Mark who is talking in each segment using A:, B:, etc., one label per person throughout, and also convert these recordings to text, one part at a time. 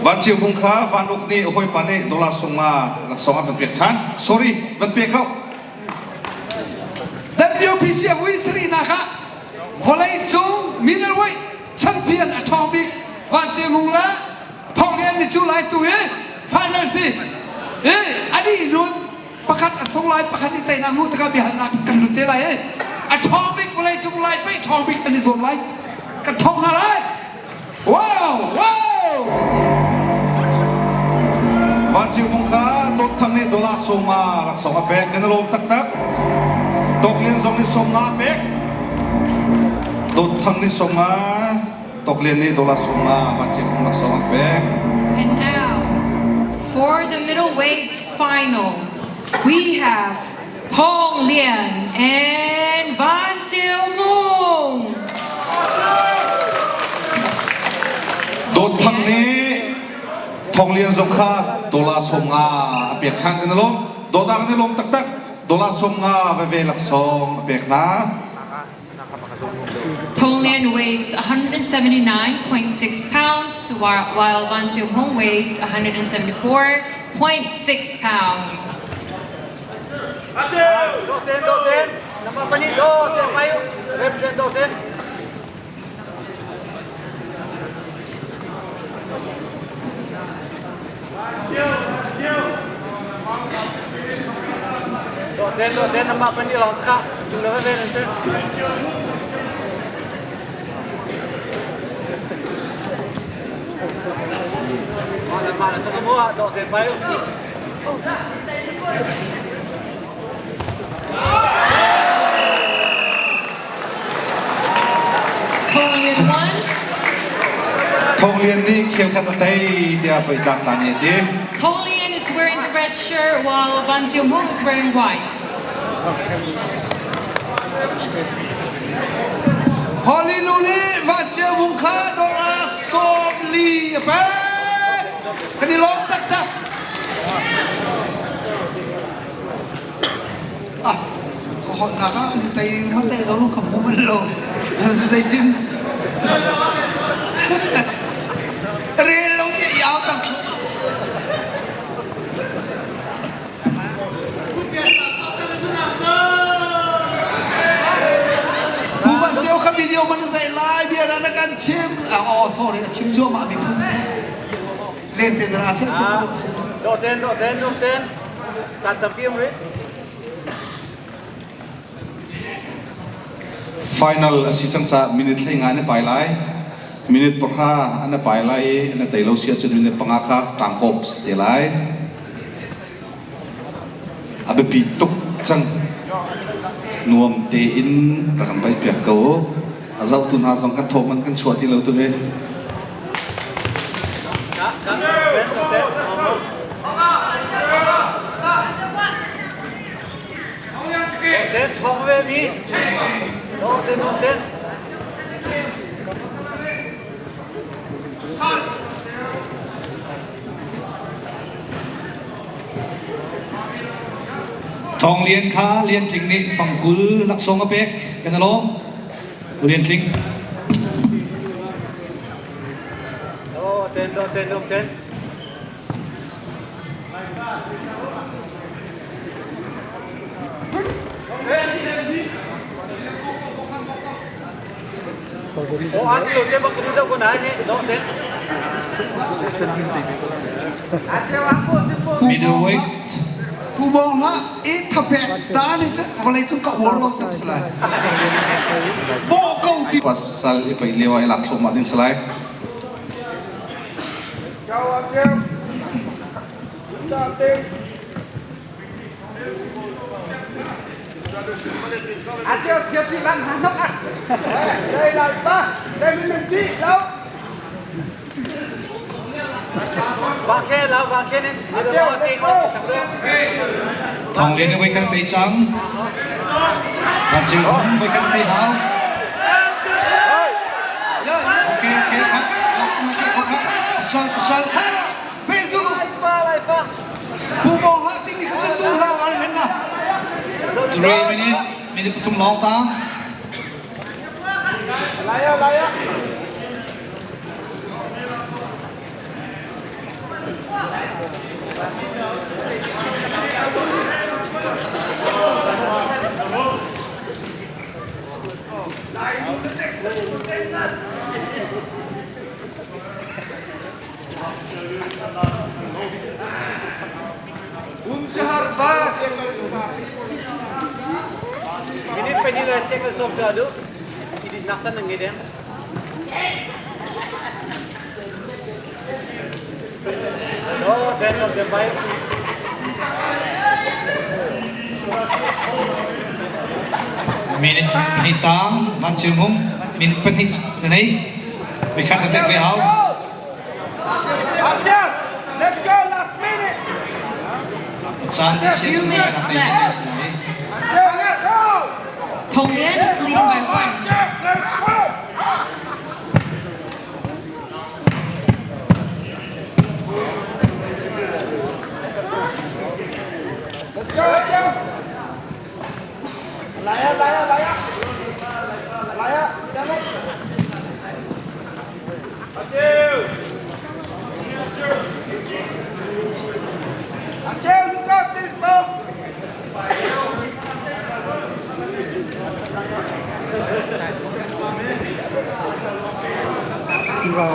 A: Van Ceu Hmung kha Van Uk nih hawipa nih dollar sung nga laksawng an van pek ṭhan. Sorry, van pe ko.
B: WPC a vui sarihnak ah vawleicung middleweight champion a ṭhawng bik Van Ceu Hmung le Thawng Lian Micu Lai tu hi final si. I a dih nun pakhat a sung lai pakhat nih teinak hmuh tikah biahalnak kan lut te lai i a ṭhawng bik vawleicung lai pei ṭhawng bik an i zuam lai. Kan thawng hna lai. Wow! Wow!
A: Van Ceu Hmung kha Dawt Thang nih dollar sawma laksawng a pek. Kan i lawm taktak. Tawk Lian zong nih sawmnga a pek. Dawt Thang nih sawmnga, Tawk Lian nih dollar sawmnga Van Ceu Hmung laksawng an pek.
C: And now, for the middleweight final, we have Thong Lian and Van Ceu Mung.
A: Dawt Thang nih Thong Lian zong kha dollar 50 a pek ṭhan kan i lawm. Dawt ah kan i lawm taktak. Dollar 50 veve laksawng a pek hna.
C: Thong Lian weighs 179.6 pounds, while Van Ceu Hung weighs 174.6 pounds. Thong Lian 1.
A: Thong Lian nih khel khat a tei tiah pei tlangtla nih a ti.
C: Thong Lian is wearing the red shirt while Van Chiu Hung is wearing white.
B: Holly nu nih Van Ceu Hung kha dollar 40 a pek. Kan i lawm taktak. Ah, ka holhnak ah an tei ma tei lo ka hmu bal lo. Zeitin? Rel lo ti i au tang thlu. Pu Van Ceu kha video man zai lai bia na kan chim. Ah, oh, sorry, a chim zuam ah mi phun si. Len te dara chen te ka su.
D: Do ten, do ten, do ten. Kan tampi um rih.
A: Final a si cang caah minute 15 na pai lai. Minute 10 an pai lai i na tei lo si ahcun minute 5 kha ṭangkawp si te lai. A biapi tuk cang. Nuam tein rak kan paih piak ko. A zohtu hna zong kan thawm an kan chuah ti lo tu hi.
E: Thawng Lian kha Lian Tling nih fangkul laksawng a pek. Kan i lawm. Lian Tling.
D: Ten, ten, ten.
E: Middleweight.
B: Pu Bawng hlah i thapek ta nih cun vawlei cung ka uar lo cem si lai. Bawh ko ti.
A: Pasal i pei lio ah i lak thluahmah ding si lai.
E: Thawng Lian nih voi khat tei cang. Van Ceu Hmung voi khat tei hau. Okay, okay, khap, khap, khap, khap, pasal, pasal. 3 minute, minute 3 lawng tang.
D: kan sawm tuah duh. I nak can nan ngei deng. Oh, den lo den bai.
E: Minute pahnih tang Van Chiu Hmung minute pahnih na nei. Vikhat na tek ve hau.
F: Let's go last minute.
E: Caan
C: Two minutes left. Thong Lian is leading by one.
F: Let's go, let's go. Laya, laya, laya. Laya, damn it. Acheu, you got this, bro. Go,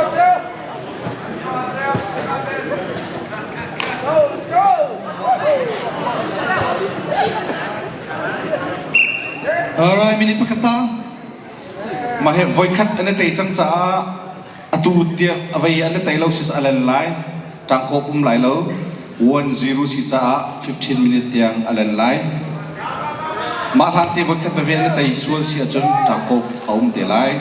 F: Acheu. Go, let's go.
E: Alright, minute pakhat tang.
A: Mah hi voikhat an i tei cang caah atu tiang a vei an i tei lo sis a len lai. Tangkaw pum lai lo. 1-0 si caah 15 minute tiang a len lai. Mah hlan te voikhat veve an i tei sual si ahcun tangkaw a um te lai.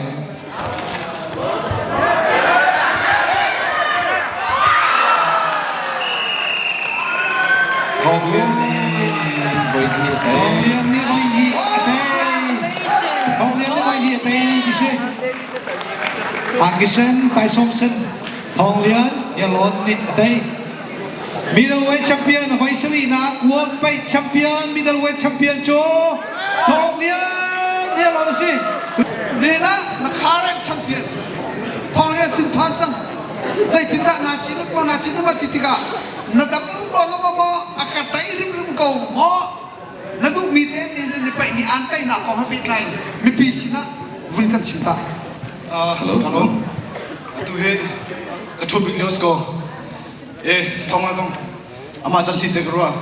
A: Thawng Lian nih voi hnih a tei.
E: Thawng Lian nih voi hnih a tei.
C: Congratulations.
E: Thawng Lian nih voi hnih a tei ti si. Hakisen Taisom Sen Thawng Lian Yalon nih a tei. Middleweight champion voi sarihnak World Paih champion middleweight champion cu Thawng Lian Yalon a si.
B: Nena na current champion Thawng Lian sin phan cang. Zeitindah na cin maw na cin ma ti tikah na dam um ruang ah maw a ka tei rimrim ko maw na duhmi te nih ni paih ni an teinak kong he pehtlai mipi sinah vun kan chim ta.
A: Hello.
G: Hello. Atu hi ka ṭhu bik lio si ko. E thong ah zong amah can si te ka ruah.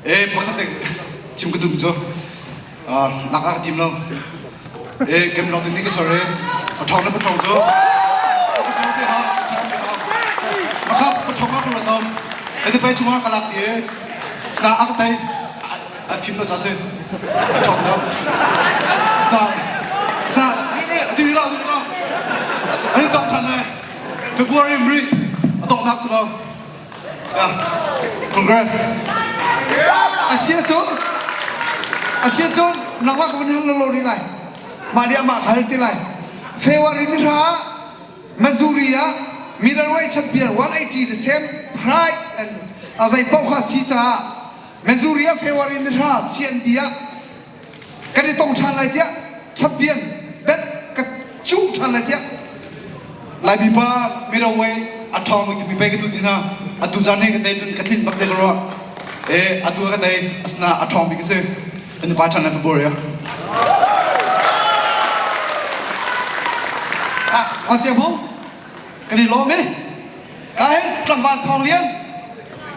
G: E pakhat te chim ka dum cu lak ah ka tim lo. E kem long ni ka sor e pathong le pathong cu ka sor te ha ka sor te ha. Makha pathong ah ka ruat om. E te pai chungah ka lak ti e sa ak tai a fim lo cha si. A ṭhong lo. Sa sa atu la atu la. Ani tong ṭhan le. February mri a donghnak si lo. Yeah. Congrats.
B: Asia cun Asia cun nangmah ka van hal lo rih lai. Mah nih amah ka hal ti lai. February ni hra Missouri ah middleweight champion 180 the same pride and a zei paoh kha si caah Missouri ah February ni hra CND ah kan i tong ṭhan lai tiah champion belt ka cuh ṭhan lai tiah
G: Laimi pa middleweight a ṭhawng timi pei ka duh ti hna. Atu zan hi ka tei cun ka tlinh bak te ka ruah. E atu ka tei asina a ṭhawng bik a si. Kan i pa ṭhan lai February ah.
B: Ah, on chiang hung kan i lawm i ka hin tlangval thawng lian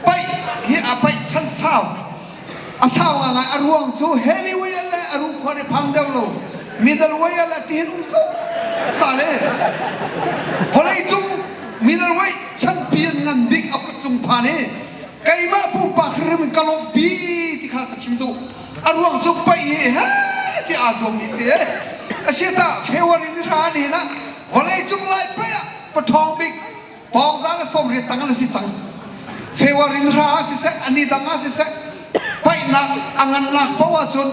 B: paih hi a paih chan sau a sau ngai a ruang cu heavyweight le a ru khua ni phang deuh lo middleweight le tihin um zo ta le vawlei cung middleweight champion ngan bik a kut cung phan hi keimah pumpak hrim in ka lawmhpi ti kha ka chim duh a ruang cu paih hi he ti aa zuammi si a si ta February ni hra ni hin ah vawlei cung lai paih ah paṭhawng bik pawngzang le 80 tang an si cang February ni hra ah siseh ani dang ah siseh paihnak a ngannak paoh ahcun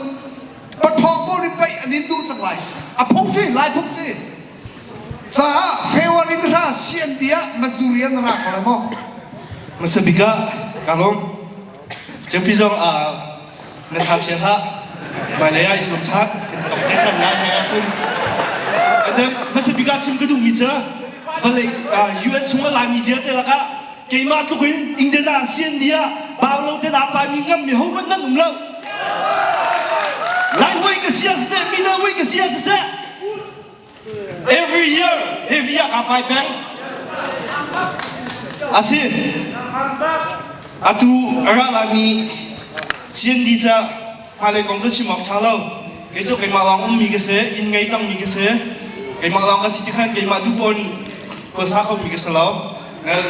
B: paṭhawng paoh nih paih an in duh cang lai a phung si lai phung si caah February ni hra CND ah Missouri an ra ko lai maw
H: Masa bik ah ka lawm Ceupi zong ah na tha chia hlah. Hmailei ah i zuam ṭhan. Kan tong te ṭhan lai hmai ahcun. And then hmasa bik ah chim ka duhmi cu vawlei UN chung a Laimi vialte lakah keimah tluk in Indian ah CND ah bau lo ten aa paimi ngammi hohmanh nan um lo. Lai huai ka si ah siseh, Mino huai ka si ah siseh, Every year heavy ah kaa pai peng. A si. Atu a ra laimi CND ca hmailei kong cu chim awk ṭha lo. Kei cu keimah lawng ummi ka si, inn ngei cangmi ka si. Keimah lawng ka si ti khan keimah duh pawn khuasa khomi ka si lo.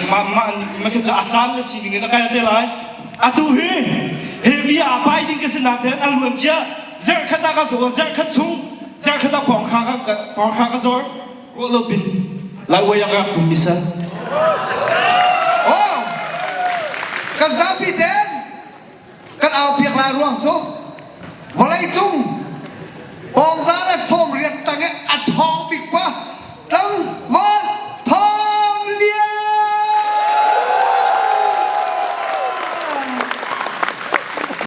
H: Mah mah mah khi cu a caan le sining in a kal te lai. Atu hi heavy aa pai ding ka si nain a luan cia zarhkhat ah ka zaw zarhkhat chung zarhkhat ah pawngkha ka pawngkha ka zawr. Ruah lo pin Laiwai ah ka rak tum mi sal.
B: Oh! Kan zapi ten kan au piak lai ruang cu vawlei cung pawngza le 80 tang i a ṭhawng.